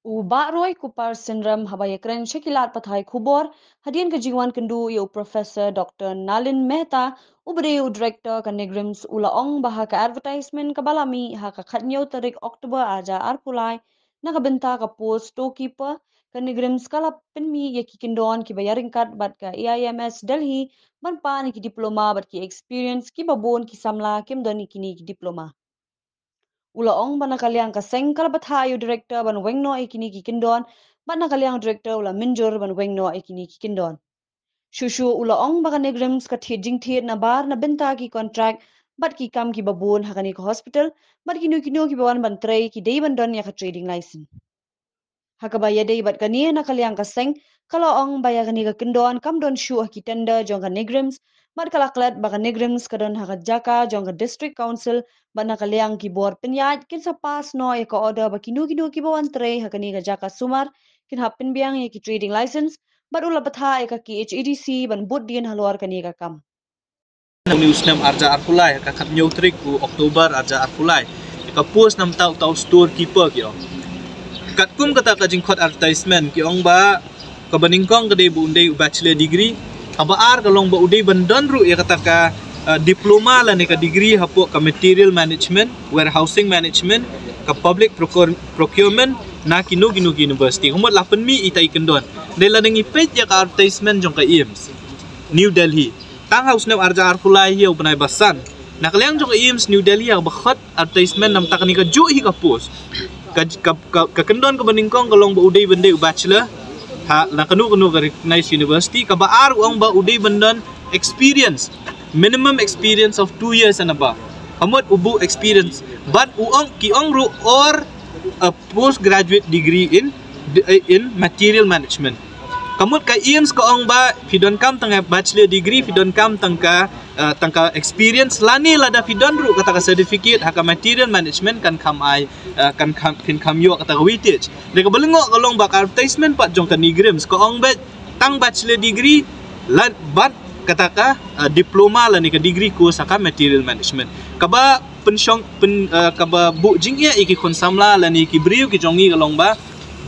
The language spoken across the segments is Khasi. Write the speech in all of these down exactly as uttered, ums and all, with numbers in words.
U Bah Roy Kupar Synrem haba ïakren sha ki lad pathai khubor hadien ka jingwan kynduh ïa u Professor Doctor Nalin Mehta, uba dei u Director ka NEIGRIHMS, u la ong ba ha ka advertisement kaba la mih ha ka khathynñiew tarik October arhajar arphew lai na ka bynta ka post storekeeper, ka NEIGRIHMS ka la pynmih ïa ki kyndon kiba ïaryngkat bad ka AIMS Delhi ban pan ïa ki diploma bad ki experience, kiba bun ki samla kim don ïa kine ki diploma. U la ong ba na ka liang ka seng ka la bthah ïa u Director ban weng noh ïa kine ki kyndon, bad na ka liang u Director u la mynjur ban weng noh ïa kine ki kyndon. Shuh shuh u la ong ba ka NEIGRIHMS ka thied jingthied nabar na bynta ki contract bad ki kam kiba bun ha kane ka hospital, bad kino kino kiba wan ban trei ki dei ban don ïa ka trading license. Ha kaba ïadei bad kane, na ka liang ka seng ka la ong ba ïa kane ka kyndon kam don shuh ha ki tender jong ka NEIGRIHMS, bad ka la klet ba ka NEIGRIHMS ka don ha ka jaka jong ka District Council, bad na ka liang ki bor pynïaid kin sa pass noh ïa ka order ba kino kino kiba wan trei ha kane ka jaka sumar kin hap pynbiang ïa ki trading license, bad u la bthah ïa ka KHADC ban bud dien halor kane ka kam. Une u snem arhajar arphew lai, ka khathynñiew tarik u October arhajar arphew lai, ka post namar uta u storekeeper ki ong. Katkum kata ka jingkhot advertisement ki ong ba kaba nyngkong ka dei ba un dei u bachelor degree, kaba ar ka long ba u dei ban don ruh ïa kata ka, uh, diploma lane ka degree hapoh ka material management, warehousing management, ka public procure-, procurement, na kino kino ki university. Ka mut la pynmih ita i kyndon. Dei lada ngi peit ïa ka advertisement jong ka AIIMS New Delhi, tang ha u snem arhajar arphew lai hi, u bnai ba san. Na ka liang jong ka AIIMS New Delhi, ha kaba khot advertisement namar kane ka juh hi ka post. Ka, ka, ka, ka kyndon kaba nyngkong ka long ba u dei ban dei u bachelor ha na kano kano ka recognized university, kaba ar u ong ba u dei ban don experience, minimum experience of two years and above. Ka mut u buh experience. Bad u ong, ki ong ruh, or a postgraduate degree in, in material management. Ka mut ka AIIMS ka ong ba phi donkam tang ka bachelor degree, phi donkam tang ka, uh, tang ka experience, lane lada phi don ruh kata ka certificate ha ka material management kan kham ai, uh, kan kham, phin kham ïoh kata ka weightage. Dei kaba lyngngoh ka long ba ka advertisement pat jong ka NEIGRIHMS ka ong ba tang bachelor degree, la, bad kata ka, uh, diploma lane ka degree course ha ka material management. Kaba pynshong, pyn, uh, kaba buh jingeh ïa ki khun samla lane ki briew ki jong ngi ka long ba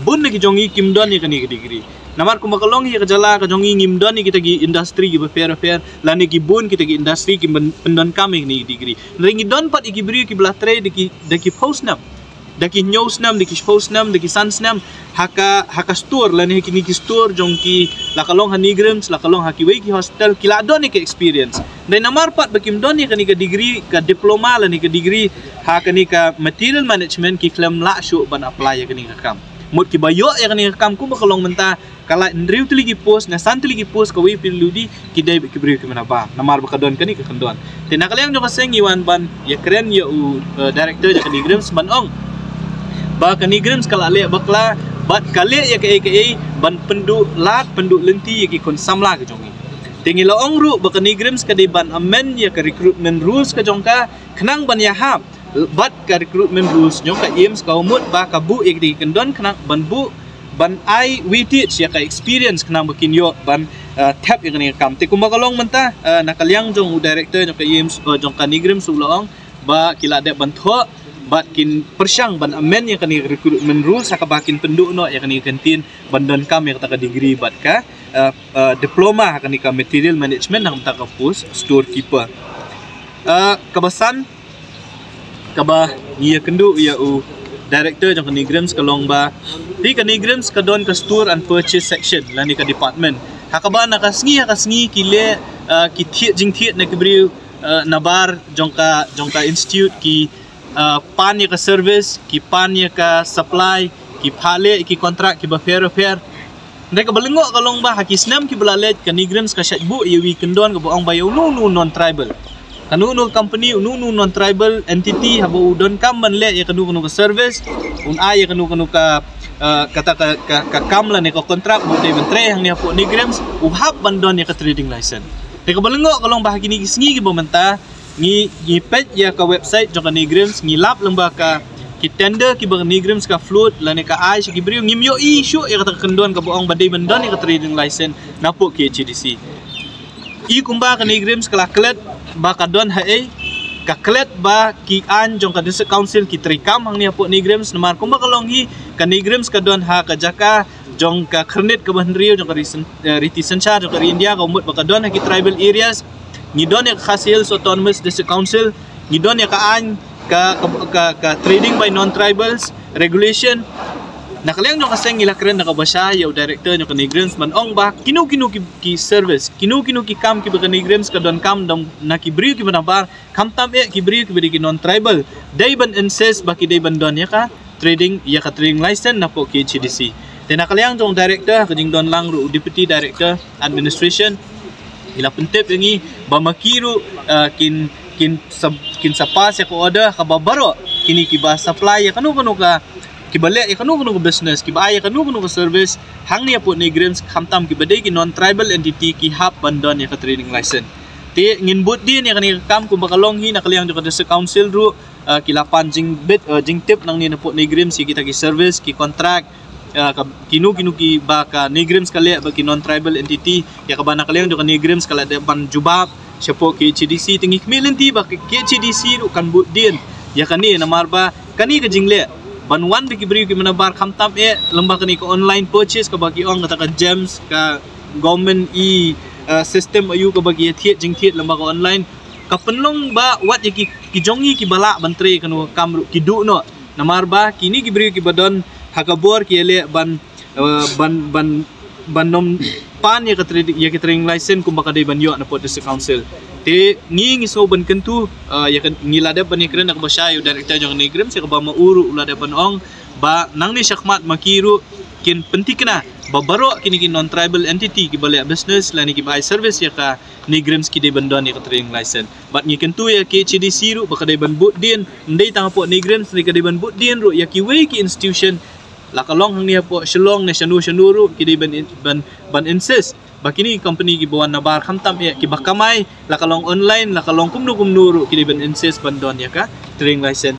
bun na ki jong ngi kim don ïa kane ka degree. Namar kumba ka long ïa ka jylla ka jong ngi ngim don ïa kita ki industry kiba pher pher, lane ki bun kita ki industry kim pyn, pyndonkam ïa kane ka degree. Hynrei ngi don pat ïa ki briew kiba la trei da ki, da ki phew snem, da ki hynñiew snem, da ki shiphew snem, da ki san snem ha ka, ha ka store lane ha kine ki store jong ki, la ka long ha NEIGRIHMS, la ka long ha kiwei ki hospital, ki la don ïa ka experience. Dei namar pat ba kim don ïa kane ka degree, ka diploma lane ka degree ha kane ka material management, ki khlem lah shuh ban apply ïa kane ka kam. Mut kiba ïoh ïa kane ka kam kumba ka long mynta, ka la hynriew tylli ki post, na san tylli ki post kawei PWD, ki dei bad ki briew kiba na bam, namar ba ka don kane ka kyndon. Te na ka liang jong ka seng ngi wan ban ïakren ïa u, uh, director jong ka NEIGRIHMS ban ong ba ka NEIGRIHMS ka la leh bakla bad ka leh ïa kaei kaei ban pynduh lad pynduh lynti ïa ki khun samla ka jong ngi. Te ngi la ong ruh ba ka NEIGRIHMS ka dei ban amend ïa ka recruitment rules ka jong ka khnang ban ïahap bad ka recruitment rules jong ka AIIMS, ka mut ba ka buh ïa ki kyndon khnang ban buh, ban ai weightage ïa ka experience khnang ba kin ïoh ban, uh, thep ïa kane ka kam. Te kumba ka long mynta, uh, na ka liang jong u director jong ka AIIMS, uh, jong ka NEIGRIHMS u la ong ba ki la dep ban thoh bad kin pyrshang ban amend ïa kane ka recruitment rules ha kaba kin pynduh noh ïa kane ka kyntien ban donkam ïa kata ka degree bad ka, uh, uh, diploma ha kane ka material management, ha kata ka post storekeeper. Uh, kaba san, kaba ngi ïakynduh ïa u director jong ka NEIGRIHMS ka long ba, phi, ka NEIGRIHMS ka don ka store and purchase section lane ka department ha kaba na ka sngi ha ka sngi ki leh, uh, ki thied jingthied na ki briew, uh, nabar jong ka, jong ka institute, ki, uh, pan ïa ka service, ki pan ïa ka supply, ki phah leh ïa ki contract kiba pher pher. Hynrei kaba lyngngoh ka long ba ha ki snem kiba la leit ka NEIGRIHMS ka shait buh ïa uwei u kyndon kaba ong ba ïa uno uno u non-tribal, kano kano ka company, uno uno u non-tribal entity, haba u donkam ban leh ïa kano kano ka service, un ai ïa kano kano ka, uh, kata ka, ka, ka kam lane ka contract ba u dei ban trei hangne hapoh NEIGRIHMS, u hap ban don ïa ka trading license. Te kaba lyngngoh ka long ba ha kine ki sngi kiba mynta, ngi, ngi peit ïa ka website jong ka NEIGRIHMS, ngi lap lyngba ka, ki tender kiba ka NEIGRIHMS ka float lane ka ai sha ki briew, ngim ïohi shuh ïa kata ka kyndon kaba ong ba dei ban don ïa ka trading license napoh KHADC. I kumba ka NEIGRIHMS ka la klet ba ka don haei, Ka klet ba ki aiñ jong ka District Council ki treikam hangne hapoh NEIGRIHMS, namar kumba ka long hi, ka NEIGRIHMS ka don ha ka jaka jong ka khyrnit kaba hynriew jong ka riti syn-, eh, riti synshar jong ka ri India, ka mut ba ka don ha ki tribal areas. Ngi don ïa ka Khasi Hills Autonomous District Council, ngi don ïa ka aiñ ka, ka, ka, ka trading by non-tribals regulation. Na ka liang jong ka seng ngi la kren da kaba shai ïa u director jong ka NEIGRIHMS ban ong ba kino kino ki, ki service, kino kino ki kam kiba ka NEIGRIHMS ka donkam na ki briew kiba nabar, khamtam eh ki briew kiba dei ki non-tribal, dei ban insist ba ki dei ban don ïa ka trading, ïa ka trading license napoh KHADC. Te na ka liang jong u director, ka jingdon lang ruh u Deputy Director Administration, i la pyntip ïa ngi ba ma ki ruh, ah, kin, kin sa, kin sa pass ïa ka order kaba baroh kine kiba supply ïa kano kano ka, kiba leh ïa kano kano ka business, kiba ai ïa kano kano ka service hangne hapoh NEIGRIHMS, khamtam kiba dei ki non-tribal entity, ki hap ban don ïa ka trading license. Te ngin bud dien ïa kane ka kam kumba ka long hi. Na ka liang jong ka District Council ruh, ah, ki la pan jingbit, ah, jingtip nangne napoh NEIGRIHMS ïa kita ki service, ki contract, ah, ka, kino kino kiba ka NEIGRIHMS ka leh bad ki non-tribal entity, ïa kaba na ka liang jong ka NEIGRIHMS ka la dep ban jubab shapoh KHADC. Te ngi khmih lynti ba ka KHADC ruh kan bud dien ïa kane, namar ba kane ka jingleh ban wan da ki briew kiba nabar, khamtam eh lyngba kane ka online purchase kaba ki ong, kata ka GeMS, ka government e, ah, system aïu kaba ki ïa thied jingthied lyngba ka online, ka pynlong ba wat ïa ki, ki jong ngi kiba lah ban trei kano ka kam ruh ki duh noh. Namar ba kine ki briew kiba don ha ka bor ki ïaleh ban, eh, ban, ban, ban nym pan ïa ka trade, ïa ka trading license kumba ka dei ban ïoh napoh District Council. Te ngi, ngi sngew ban kyntu, eh, ïa ka, ngi la dep ban ïakren da kaba shai ïa u director jong ka NEIGRIHMS, ïa kaba ma u ruh u la dep ban ong ba nangne shakhmat ma ki ruh kin pynthikna ba baroh kine ki non-tribal entity kiba leh business lane kiba ai service ïa ka NEIGRIHMS ki dei ban don ïa ka trading license. Bad ngi kyntu ïa KHADC ruh ba ka dei ban bud dien, ym dei tang hapoh NEIGRIHMS, ka dei ban bud dien ruh ïa kiwei ki institution, la ka long hangne hapoh Shillong ne shano shano ruh, ki dei ban in-, ban, ban insist ba kine ki company kiba wan nabar, khamtam eh kiba kamai, la ka long online, la ka long kumno kumno ruh, ki dei ban insist ban don ïa ka trading license.